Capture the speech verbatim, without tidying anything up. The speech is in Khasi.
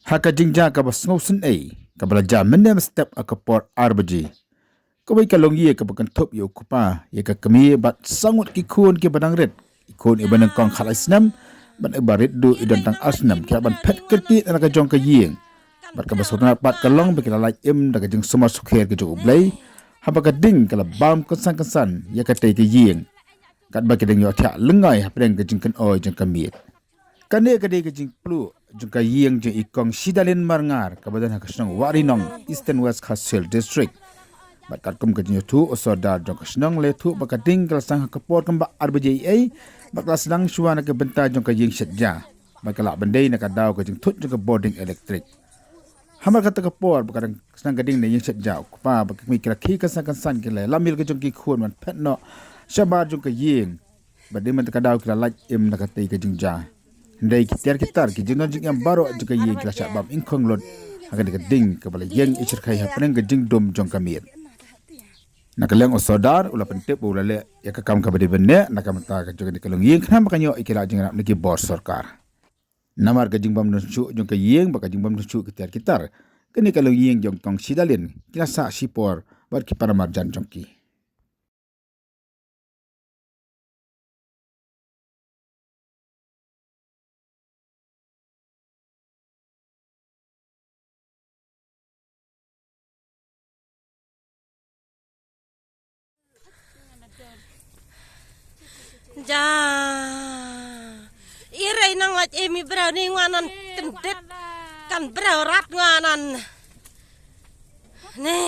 Ha ka jingjia kaba sngewsynei kaba la jia mynne mynstep ha ka por ar baje, kawei ka longïing kaba kynthup ïa u kpa, ïa ka kmie bad saw ngut ki khun kiba dang rit, i khun iba nyngkong khatlai snem bad iba rit duh i don tang ar snem, ki la ban phet kyrkieh na ka jong ka ïing. Bad kaba sngewtynnat pat ka long ba ki la lait im da ka jingsumar sukher ka jong U Blei, haba ka ding ka la bam kynsan kynsan ïa katei ka ïing, katba ki dang ïohthiah lyngngai hapdeng ka jingkynoi jong ka miet. Kane ka dei ka jingpluh jong ka ïing jong i Kong Shidalin Marngar, kaba don ha ka shnong Wahrinong, Eastern West Khasi Hills District. Bad katkum ka jingïathuh, u Sordar jong ka shnong u la ïathuh ba ka ding ka la sdang ha ka por kumba ar baje eiei, bad ka la sdang shuwa na ka bynta jong ka ïing shet ja, bad ka lah ban dei na ka daw ka jingthut jong ka bording elektrik. Hamar kata ka por ba ka dang sdang ka ding na ïing shet ja, u kpa bad ka kmie ki la khie kynsan kynsan, ki la ïalam ïa la ka jong ki khun ban phet noh shabar jong ka ïing. Bad dei mynta ka daw ki la lait im na katei ka jingjia. Hynrei ki tiar ki tar, ki jingdon jingem baroh jong ka ïing ki la shah bam ingkhong lut ha kane ka ding kaba la ïeng i shyrkhei hapdeng ka jingdum jong ka miet. Na ka liang u Sordar u la pyntip ba u la leh ïa ka kam kaba dei ban leh na ka bynta ka jong kane ka longïing, khnang ba kan ïoh ïa ki lad jingïarap na ki bor sorkar. Namar ka jingbym don shuh jong ka ïing bad ka jingbym don shuh ki tiar ki tar, kane ka longïing jong Kong Shidalin ki la sah shipor bad ki para marjan jong ki. Ja. I rei nang lait emi brau ni ngwanan kendit. Kan brau rat ngwanan. Ni.